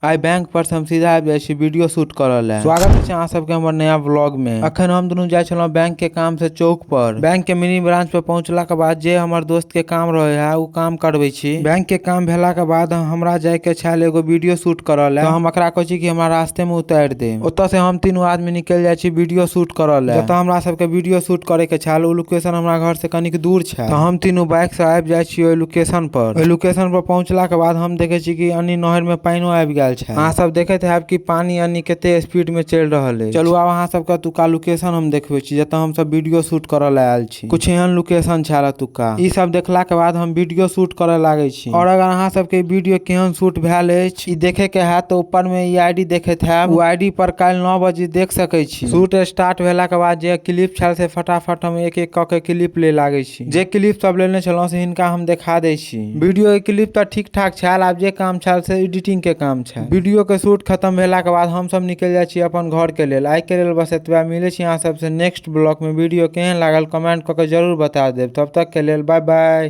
आइ bank पर से हम सीधा आबि जाय छी वीडियो शूट करे ले। स्वागत छै अहाँ सबके हमर नया व्लॉग में। अखन हम दुनू जाय छलौं बैंक के काम से चौक पर। बैंक के मिनी ब्रांच पर पहुंचला के बाद जे हमर दोस्त के काम रहे है उ काम करवे छी। बैंक के काम भेला के बाद हमरा जाय के छल एगो वीडियो शूट करे ले। त हम एकरा कहे छी कि हमरा रास्ते में उतार दे। ओता से हम तीनू आदमी निकल जाय छी वीडियो शूट करे ले। जता हमरा सबके वीडियो शूट करे के छल उ लोकेशन हमरा घर से कनिक दूर छै। त हम तीनू बाइक से आबि जाय छी ओय लोकेशन पर। ओय लोकेशन पर पहुंचला के बाद हम देखे छी कि अन्नी नहर में पाइनो आबि गेल छै। अहाँ सब देखत हैब कि पानी अन्नी कते स्पीड में चल रहल है। चलू आब अहाँ सबके एतुका लोकेशन हम देखबे छी जता हम सब वीडियो शूट करे ले आयल छी। कुछ एहन लोकेशन छै एतुका। इ सब देखला के बाद हम वीडियो शूट करे लागे छी। और अगर अहाँ सबके वीडियो केहन शूट भेल अछि इ देखे के हैत त ऊपर में इ आईडी देखत हैब। उ आईडी पर काल 9 बजे देख सके छी। शूट स्टार्ट भेला के बाद जे क्लिप छल से फटाफट हम एक-एक क के क्लिप ले लागे छी। जे क्लिप सब लेने छलौं से हिनका हम देखा दे छी। वीडियो के क्लिप त ठीक-ठाक छल, आब जे काम छल से एडिटिंग के काम छल। वीडियो के शूट खत्म भेला के बाद हम सब निकल जाय छी अपन घर के लेल। आइ के लेल बस एतबे, मिले छी अहाँ सबसे नेक्स्ट ब्लॉग में। वीडियो केहन लागल कमेंट क के जरूर बता देब। तब तक के लेल बाय बाय।